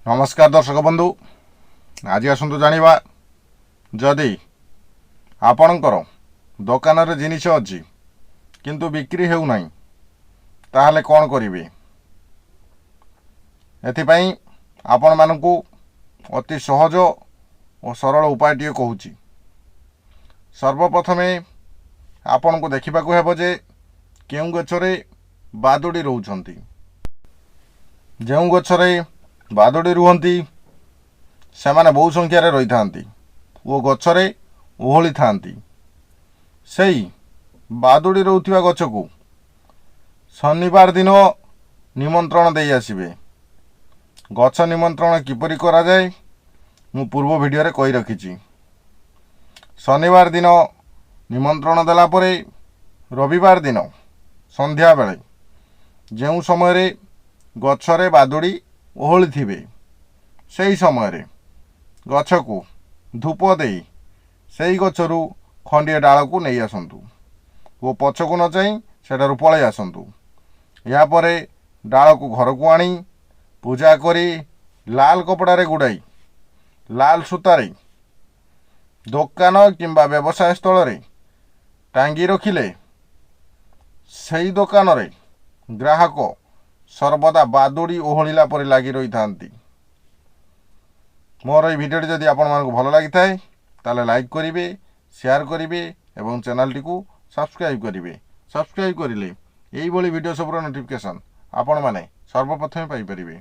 ନମସ୍କାର ଦର୍ଶକ ବନ୍ଧୁ, ଆଜି ଆସନ୍ତୁ ଜାଣିବା, ଯଦି ଆପଣଙ୍କର ଦୋକାନରେ ଜିନିଷ ଅଛି କିନ୍ତୁ ବିକ୍ରି ହେଉନାହିଁ, ତାହେଲେ କ'ଣ କରିବେ? ଏଥିପାଇଁ ଆପଣମାନଙ୍କୁ ଅତି ସହଜ ଓ ସରଳ ଉପାୟଟିଏ କହୁଛି। ସର୍ବପ୍ରଥମେ ଆପଣଙ୍କୁ ଦେଖିବାକୁ ହେବ ଯେ କେଉଁ ଗଛରେ ବାଦୁଡ଼ି ରହୁଛନ୍ତି। ଯେଉଁ ଗଛରେ ବାଦୁଡ଼ି ରୁହନ୍ତି, ସେମାନେ ବହୁ ସଂଖ୍ୟାରେ ରହିଥାନ୍ତି ଓ ଗଛରେ ଓହଳିଥାନ୍ତି। ସେଇ ବାଦୁଡ଼ି ରହୁଥିବା ଗଛକୁ ଶନିବାର ଦିନ ନିମନ୍ତ୍ରଣ ଦେଇ ଆସିବେ। ଗଛ ନିମନ୍ତ୍ରଣ କିପରି କରାଯାଏ, ମୁଁ ପୂର୍ବ ଭିଡ଼ିଓରେ କହି ରଖିଛି। ଶନିବାର ଦିନ ନିମନ୍ତ୍ରଣ ଦେଲା ପରେ ରବିବାର ଦିନ ସନ୍ଧ୍ୟାବେଳେ, ଯେଉଁ ସମୟରେ ଗଛରେ ବାଦୁଡ଼ି ଓହଳିଥିବେ, ସେହି ସମୟରେ ଗଛକୁ ଧୂପ ଦେଇ ସେହି ଗଛରୁ ଖଣ୍ଡିଏ ଡାଳକୁ ନେଇ ଆସନ୍ତୁ ଓ ପଛକୁ ନ ଚାହିଁ ସେଠାରୁ ପଳାଇ ଆସନ୍ତୁ। ଏହାପରେ ଡାଳକୁ ଘରକୁ ଆଣି ପୂଜା କରି ଲାଲ କପଡ଼ାରେ ଗୁଡ଼ାଇ ଲାଲ ସୂତାରେ ଦୋକାନ କିମ୍ବା ବ୍ୟବସାୟ ସ୍ଥଳରେ ଟାଙ୍ଗି ରଖିଲେ ସେହି ଦୋକାନରେ ଗ୍ରାହକ ସର୍ବଦା ବାଦୁଡ଼ି ଓହଳିଲା ପରି ଲାଗି ରହିଥାନ୍ତି। ମୋର ଏହି ଭିଡ଼ିଓଟି ଯଦି ଆପଣମାନଙ୍କୁ ଭଲ ଲାଗିଥାଏ, ତାହେଲେ ଲାଇକ୍ କରିବେ, ସେୟାର କରିବେ ଏବଂ ଚ୍ୟାନେଲଟିକୁ ସବସ୍କ୍ରାଇବ୍ କରିବେ। ସବସ୍କ୍ରାଇବ୍ କରିଲେ ଏଇଭଳି ଭିଡ଼ିଓ ସବୁର ନୋଟିଫିକେସନ୍ ଆପଣମାନେ ସର୍ବପ୍ରଥମେ ପାଇପାରିବେ।